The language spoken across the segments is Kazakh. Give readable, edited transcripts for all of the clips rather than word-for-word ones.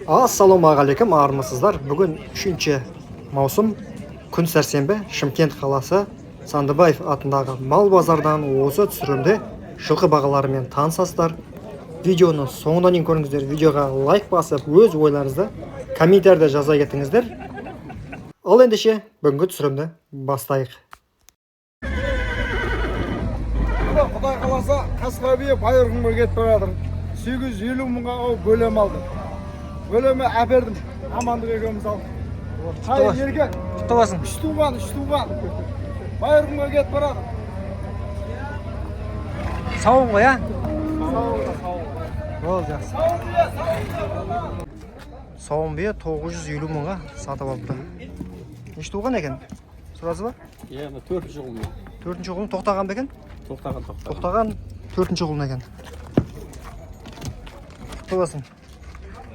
Ассалаумағалейкум, армысыздар. Бүгін 3 маусым, күн сәрсенбі, Шымкент қаласы Сандыбаев атындағы мал базардан осы түсірілімде жылқы бағаларымен танысасыздар. Видеоны соңына дейін көріңіздер, видеоға лайк басып, өз ойларыңызды комментарийде жаза кетіңіздер. Ал ендеше бүгінгі түсірілімді бастайық. Құдай қаласа, қасқа бие Байырқұмға кетіп бара жатыр. 850 мыңға ау бөлем алдым. Бөлеме әпердім. Амандық екеуміз алдық. Қай еркек? Құтты болсын. Үш туған, үш туған. Байырқұмға кетіп бара жатыр. Сауын ғой, а? Сауын, сауын. Ол жақсы. Сауын бие, сауын бие, бала. Сауын бие 950 мыңға сатып алыпты. Неше туған екен? Сұрасы ба? Иә, мына төртінші құлын. Төртінші құлын тоқтаған ба екен? Тоқтаған, тоқтаған. Тоқтаған төртінші құлын екен. Құтты болсын.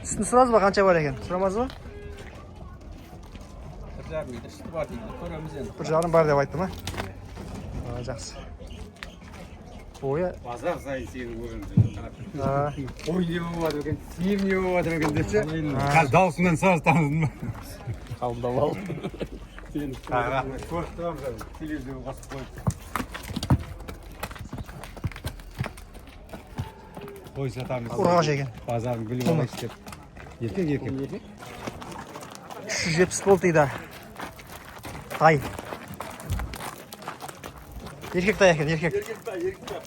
Сүтін сұрасыз ба, қанша бар екен? Сұрамадыңыз ба? 1,5 литр сүті бар дейді. Көреміз енді. 1,5 бар деп айтты ма? А, жақсы. Бойы Базар сайын сені көреміз. а, Ой, не болып жатыр екен, сиыр не болып жатыр екен деп ше. Қазір дауысынан сразу таныдым. Қабылдап алып. Сені Рахмет, көріп тұрамыз әлі. Телевизорға қосып қойып. Қой сатамыз. Ұрғашы екен. Базарын біліп алайықшы деп. Еркек, еркек. 370 болды дейді. Тай. Еркек тай екен, еркек. Еркек тай, еркек тай.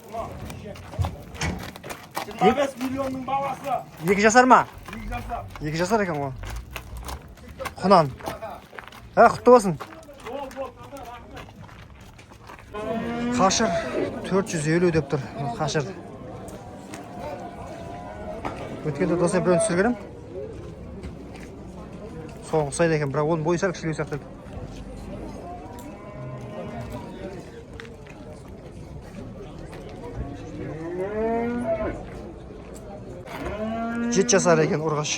25 миллионның баласы. 2 жасар ма? 2 жасар. 2 жасар екен ғой. Құнан. Ә, құтты болсын. Қашыр 450 деп тұр. Қашыр. Өткенде досым біреуін түсірген едім. Соған ұқсайды екен, бірақ оның бойы сәл кішілеу сияқты еді. 7 жасар екен ұрғаш.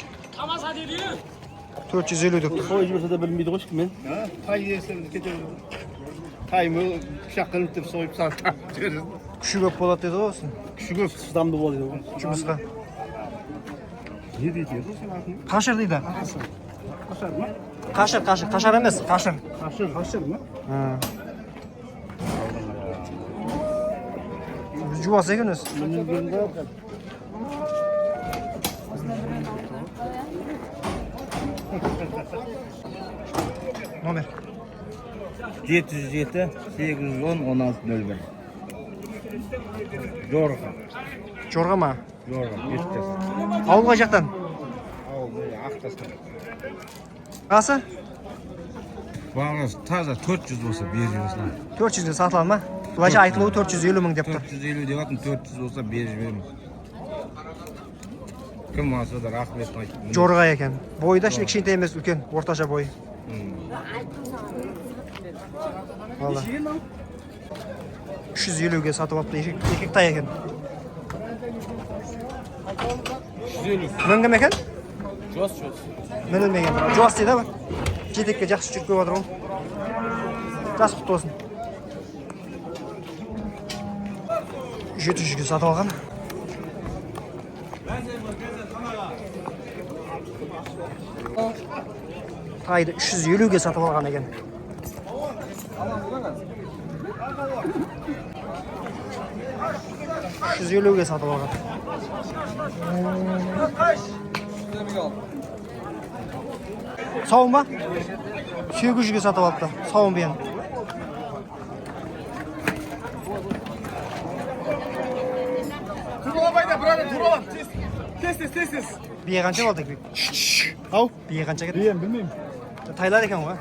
450 деп тұр. Қой жіберсе де білмейді ғой ешкім. Тай десем кетеді. Тай пышақ қылып деп сойып сатып жібереді. Күші көп болады деді ғой осының. Күші көп. Шыдамды болады дейді ғой. Жұмысқа. Не дейтін еді сен атын? Қашыр дейді. Қашар ма? Қашыр, қашыр, қашар емес, қашыр. Қашыр, қашыр ма? Жуас екен өзі. Номер. 707 810 16 01. Жорға. Жорға ма? Жорға, 5 жас. Ауыл қай жақтан? Ауыл Ақтастан. Бағасы? Бағасы таза 400 болса беріп жібересің. 400-ге сатыла ма? Былайша айтылуы 450 мың деп тұр. 450 деп жатырмын, 400 болса беріп жіберемін. Кім алса да рахмет айтып. Жорға екен. Бойы да кішкентай емес, үлкен, орташа бойы. Валла. 350-ге сатып алыпты, еркек, еркек тай екен. Мінгі ме екен? Жос, жос. Мінілмеген. Жуас дейді ба? Жетекке жақсы жүріп келіп жатыр ғой. Жас, құтты болсын. 700-ге сатып алған. Тайды 350-ге сатып алған екен. 350-ге сатып алған. Сауын ба? 800-ге сатып алыпты. Сауын биені. Туралап айда, брат, туралап. Тез, тез, тез, тез, тез. Бие қанша болды? Ау. Бие қанша кетті? Бием, білмеймін. Тайлар екен ғой.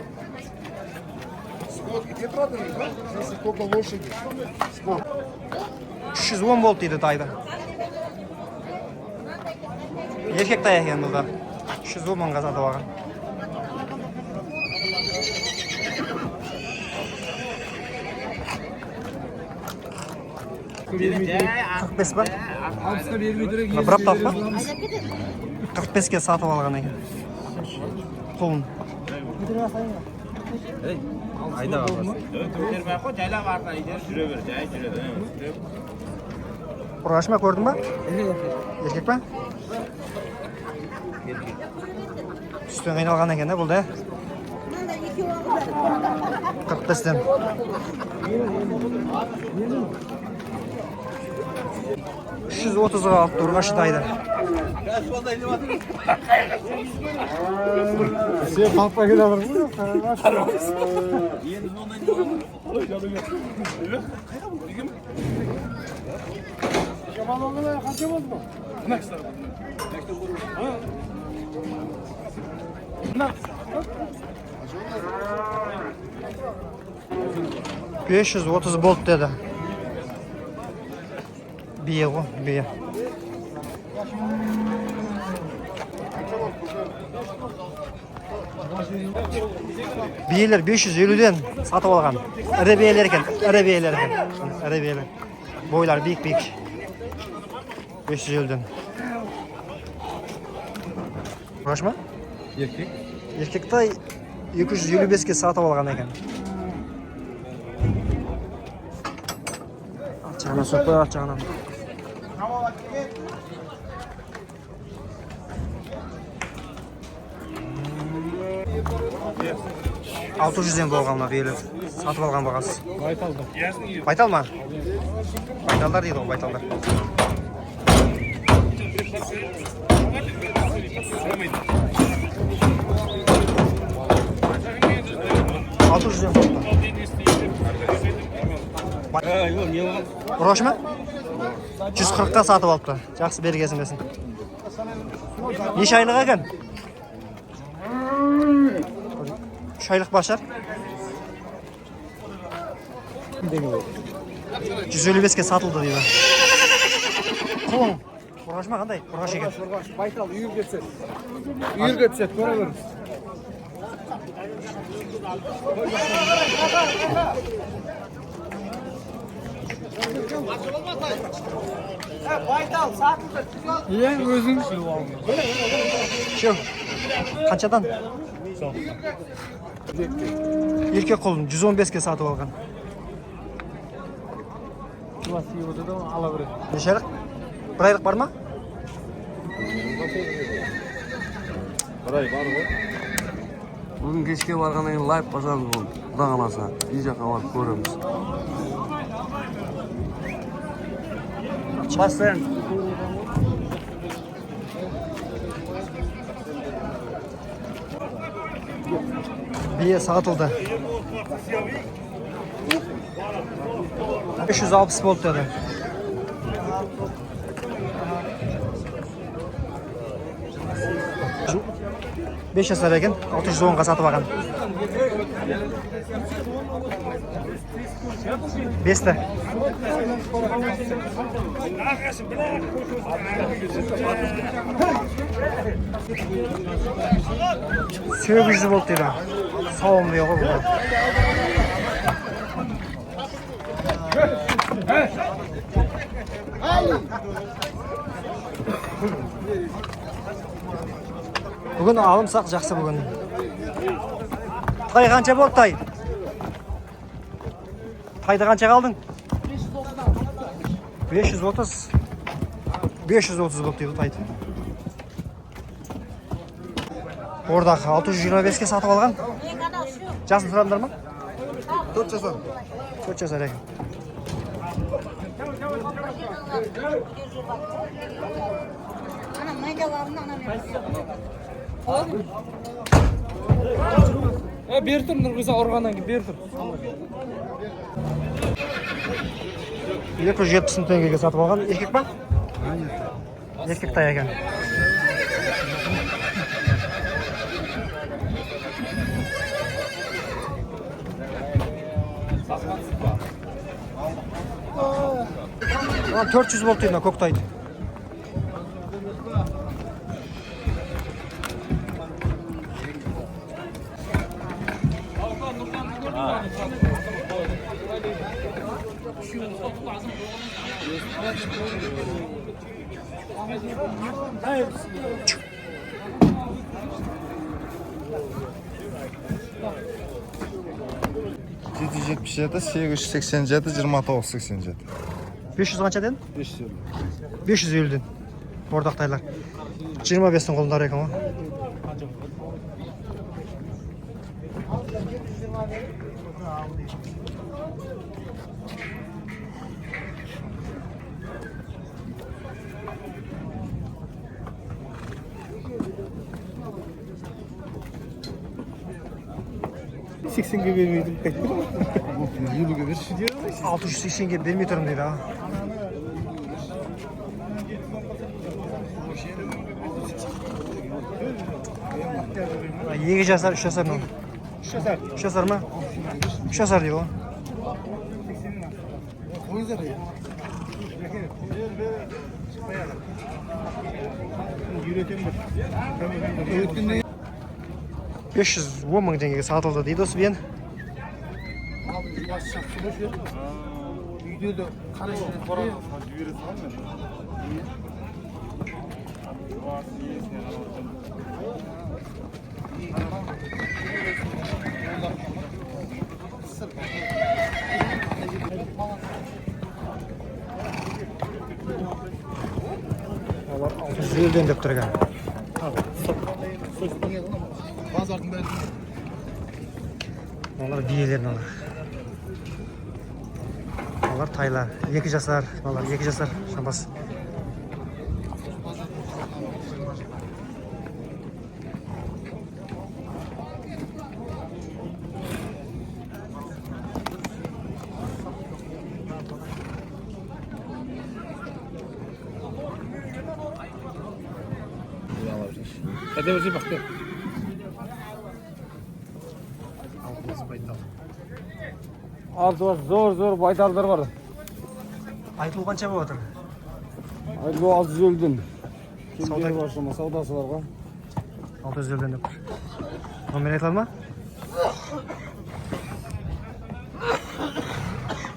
Скот где продали, да? Здесь только лошади. 310 болды дейді тайды. Еркек тай екен бұл да. 310 мыңға сатып алған. 45 па? 60-қа бермей тұр Мына бір апталық па? 45-ке сатып алған екен. Құлын. Көтермей ақ қой, жайлап артынан итеріп жүре бер, жай жүре бер. Ұрғашы ма, көрдің ба? Еркек па? Түстен қиналған екен, бұл да? 45-тен. 330-ға алыпты ұрғашы тайды. Сен қалыпқа келе жатырсың ғой. Қанша болды бұл? Мына. 530 болды деді. Бие ғой, бие. Биелер 550-ден сатып алған. Ірі биелер екен, ірі биелер екен. Ірі биелер. Бойлары биік-биік. 550-ден. Ұрғашы ма? Еркек. Еркек тай 255-ке сатып алған екен. Арт жағынан соқпай, арт жағынан. 600-ден болған мына биелер. Сатып алған бағасы. Байталда. Байтал ма? Байталдар дейді ғой, байталдар. 600-ден болды. Ұрғашы ма? 140-қа сатып алыпты. Жақсы, бергесін берсін. Неше айлық екен? 3 айлық бар шығар. 155-ке сатылды дейді. Құлың. Ұрғашы ма қандай? Ұрғашы екен. Ұрғашы, байтал үйірге түседі. Үйірге түседі, көре беріңіз. Иә, өзің. Шеу. Қаншадан? Еркек құлын 115-ке сатып алған. Неше айлық? Бір айлық бар ма? Бір ай бар ғой. Бүгін кешке барғаннан кейін лайв басамыз бүгін. Құда қаласа, үй жаққа барып көреміз. Бастайын. Бие сатылды. 360 болды деді. 5 жасар екен, 610-ға сатып алған. 5-ті. 800 болды дейді. Сауын бие ғой бұл. Бүгін алымсақ жақсы бүгін. Тай қанша болды тай? Тайды қанша қалдың? 530. 530 болды дейді тайды. Ордақ 625-ке сатып алған. Жасын сұрадыңдар ма? 4 жасар. 4 жасар екен. Ana maydalarını anam yapıyor. Бері тұр, Нұрғиса ұрғаннан кейін бері тұр. 270 мың теңгеге сатып алған. Еркек па? Еркек тай екен. Мына 400 болды дейді мына көк тайды. 777 887 29 87. 500 қанша дедің? 550. 550-ден. Бордақ тайлар. 25-тің құлындары екен ғой. Сексенге бермейді. 50-ге берші. 680-ге бермей тұрмын дейді аға. 2 жасар, 3 жасар мынау. 3 жасар. 3 жасар ма? 3 жасар дейді ғой. Үйретемін. 510 мың теңгеге сатылды дейді осы биен. Үйде де Олар 650-ден деп тұр екен. Базардың бәрі. Олар биелер мыналар. Олар тайлар. 2 жасар, мыналар 2 жасар шамасы. Алты бар, зор зор байталдар бар. Айтылу қанша болып жатыр? Айтылу 650-ден. Сауда- Кемдері бар шама, саудасы бар ғой. 650-ден деп тұр. Номер айтылады ма?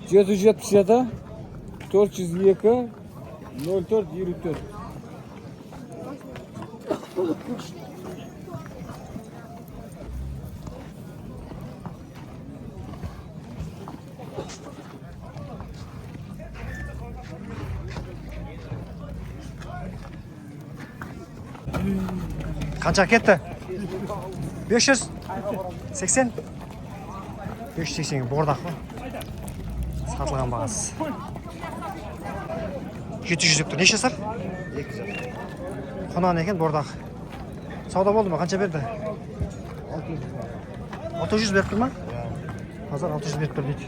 777 402 04 54. Қанша кетті? 580? 580 бордақ қой. Сатылған бағасы. 700 деп тұр. Неше жасар? 2 жасар. Құнан екен бордақ. Сауда болды ма? Қанша берді? 600 беріп тұр ма? Қазір 600 беріп тұр дейді.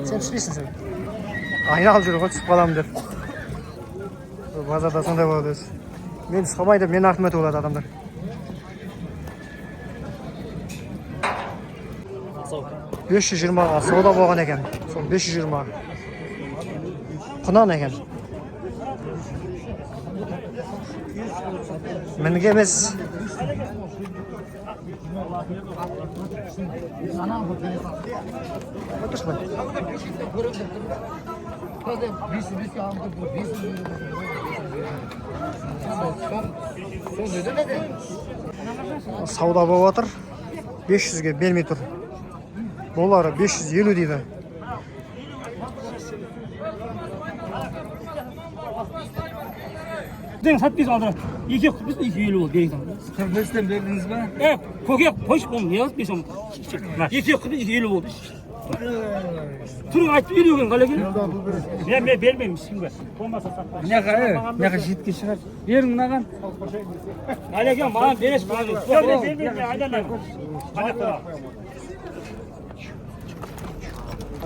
Сен түспейсің сен. Айналып жүр ғой, түсіп қаламын деп. Базарда сондай болады өзі. Мен түсіп қалмай деп менің артыма өтіп алады адамдар. 520-ға сауда болған екен. Сол 520. Құнан екен. Мінге емес. Отыршы былай. Сауда болып жатыр. 500-ге бермей тұр. Болары 550 дейді. Ден сатпайсың алдырады. Екі біз 250 болды берейік. 45-тен бердіңіз ба? Көке қойшы оны не қылып берсем. Екі қыз 250 болды. Түрің айтып елу екен қалай екен? Мен бермеймін ешкімге. Болмаса сатпаймын. Мынақа жетке шығар. Берің мынаған. Қалай екен маған бересің маған. Жоқ, мен бермеймін, мен айналайын. Қалай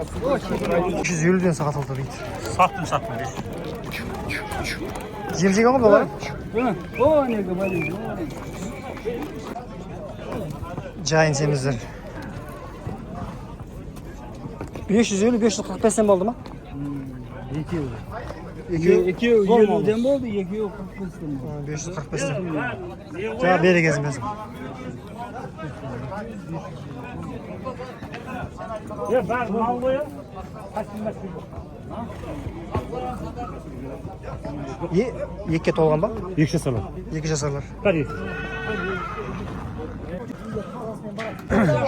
350-ден сатылды дейді. Саттым. Жем жеген ғой бұлар. О, неге байланыс. Жайын семіздер. 550-545-тен болды ма? Екеуі. Екеуі. Екеуі 50-ден болды, екеуі 45-тен болды. 545-тен. Жаңа бері кезін берсін. Бәрі мал ғой. Екіге толған ба? 2 жасарлар. 2 жасарлар. Бәрі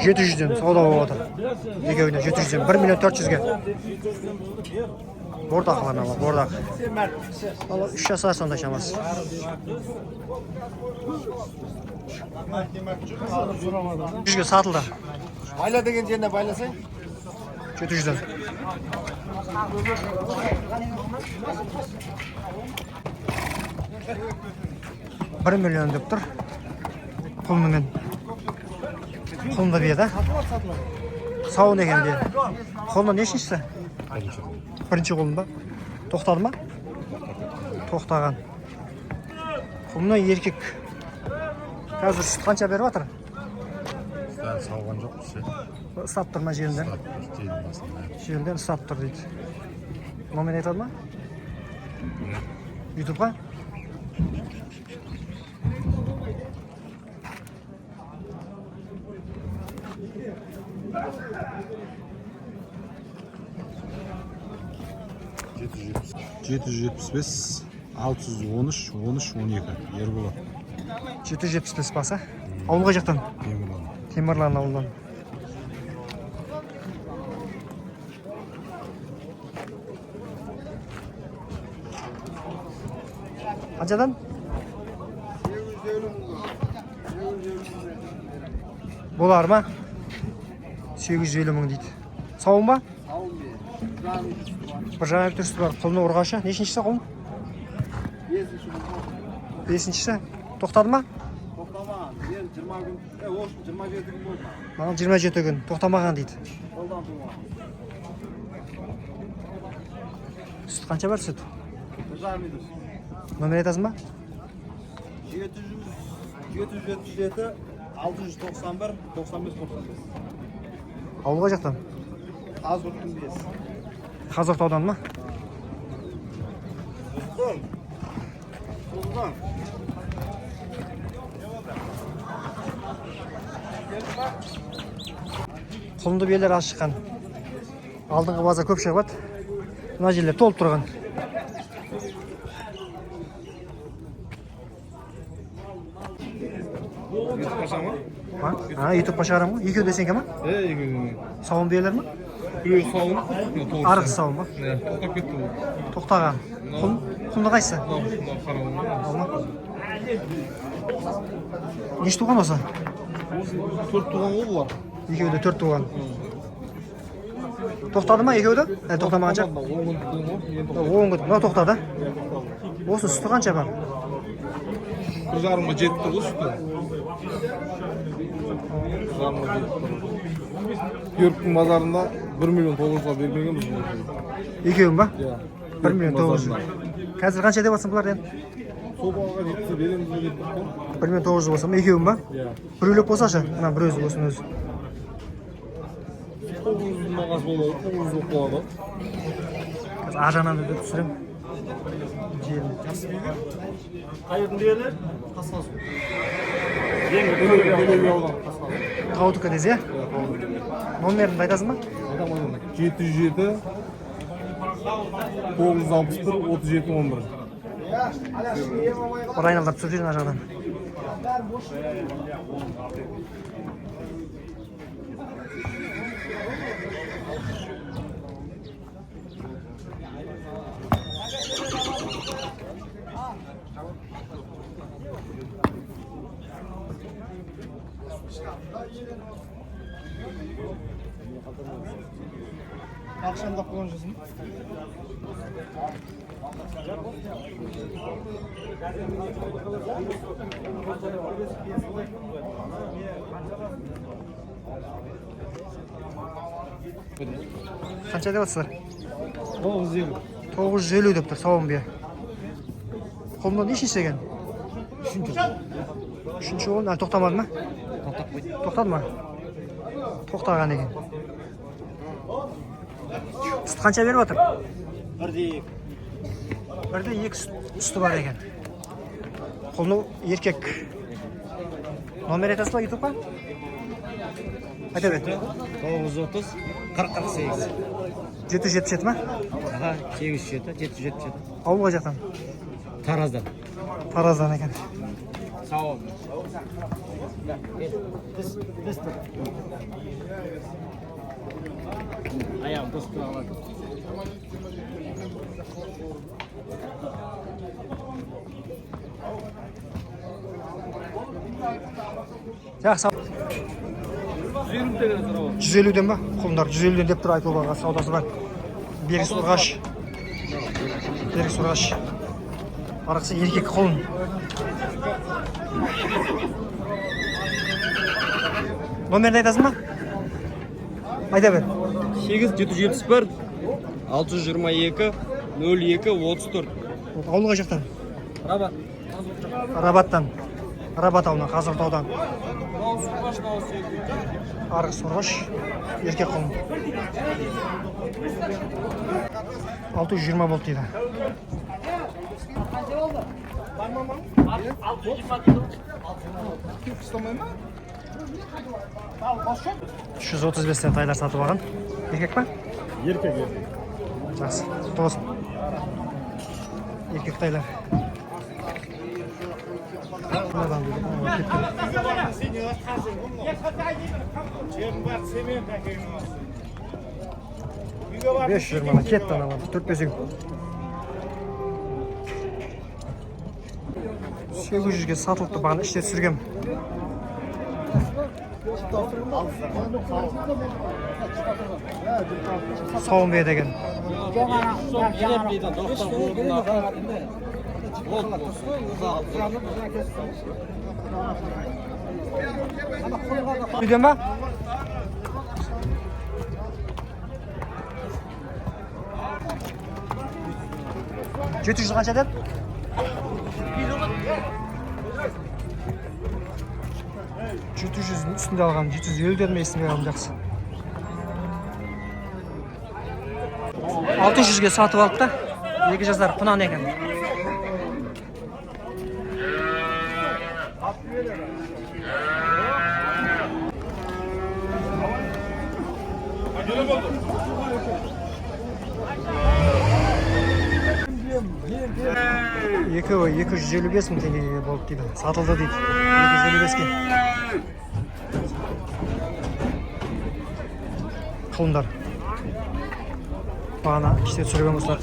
700-ден сауда болып жатыр. Екеуіне 700-ден 1 миллион 400-ге. Бордақылар ала, бордақ. Ала 3 жасар сонда шамасы. Жүзге сатылды. Bayla деген жеріне байласаң. 700-ден. 1 миллион деп тұр. Құлынымен. Құлынды бие да? Сауын екен бие. Құлыны нешіншісі? Бірінші құлын ба? Тоқтады ма? Тоқтаған. Құлыны еркек. Қазір сүт қанша беріп жатыр? Сауған жоқпыз ше. Ұстап тұр ма желінден? Желінден ұстап тұр дейді. Номер айтады ма? Ютубқа? 775 613 13 12 Ерболат. 775 баса. Ауыл қай жақтан? Темірлан. Темірлан ауылынан. Қаншадан? Болар ма? 850 мың дейді. Сауын ба? Бір жарым литр сүті бар. Құлыны ұрғашы. Нешіншісі құлын? Бесіншісі. Тоқтады ма? Тоқтамаған. Енді 20 күн, 27 күн болды. Маған 27 күн. Тоқтамаған дейді. Қолдан туған. Сүт қанша бар сүт? 1,5 литр. Номер айтасың ба? 777 691 95 95. Ауыл қай жақтан? Қазығұрттың биесі. Қазығұрт ауданы ма? Сұлтан. Құлынды биелер аз шыққан. Алдыңғы база көп шығып еді. Мына жерлер толып тұрған. А, ютубқа шығарамын ғой. Екеуі де сенікі ма? Екеуі. Сауын биелер ма? Біреуі сауын, мынау тоғыз. Арғы сауын ба? Иә, тоқтап кетті бұл. Тоқтаған. Құн, құнды қайсысы? Мынау қарауыл. Алма. Неше туған осы? Осы төрт туған ғой бұлар. Екеуі де төрт туған. Тоқтады ма екеуі де? Әлі тоқтамаған шығар. 10 күн туған ғой. Енді 10 күн. Мынау тоқтады. Осы сүті қанша бар? 1,5-ға жетіп тұр ғой сүті. 1,5-ға жетіп тұр. Үйріктің базарында 1 миллион 900-ға бермегенбіз бұл. Екеуін ба? Иә. 1 миллион 900. Қазір қанша деп жатсың бұлар енді? Сол бағаға жетсе береміз деп тұр ғой. 1 миллион 900 болса ма екеуін ба? Иә. Біреулеп болсашы, мына бір өзі болсын өзі. 900-дің бағасы болады, 900 болып қалады. Қазір ар жағынан да түсіремін. Желін. Қайырдың биелер? Қасқасу. Таудікі десе, иә? Номерін айтасың ба? 707 961 37 11. Бір айналдырып түсіріп жіберін ар жағынан. Ақшамда қойған жоқсың. Қанша деп жатсыздар? 950. 950 деп тұр сауын бие. Құлында нешінші екен? Үшінші құлын әлі тоқтамады ма? Тоқтап қойды. Тоқтады ма? Тоқтаған екен. Сүт қанша беріп жатыр? 1,2. 1,2 сүті бар екен. Құлыны еркек. Номер айтасыз ба ютубқа? Айта бер. 930 40 48. 777 ма? Аха, 807 777. Ауыл қай жақтан? Тараздан. Тараздан екен. Сау бол. Тіс тұр. Аяғым тосып тұра қалады. Жақсы. 150-ден ба? Құлындар 150-ден деп тұр айтылып алған саудасы бар. Берік сорғаш. Берік сорғаш. Арғысы еркек құлын. Номерін айтасың ба? Айта бер. 8 771 622 02 34. Ауыл қай жақтан? Рабат. Рабаттан. Рабат ауылынан, Қазыртаудан. Арғы сорғыш, еркек құлын. 620 болды дейді. 335-тен тайлар сатып алған. Еркек па? Еркек, еркек. Жақсы, құтты болсын. Еркек тайлар. Мынадан дейді, кеткен. 520-ға кетті аналар, төрт бесеу. 800-ге сатылыпты, бағана іште түсіргем. Сауын бие деген. Үйден ба? 700 қанша деді? 700-дің үстінде алған, 750 дедім, есіме қалдым, жақсы. 600-ге сатып алды да, 2 жасар құнан екен. Екі 255 мың теңгеге болды дейді. Сатылды дейді. 255-ке. Құлындар. Бағана іште түсірген осылар.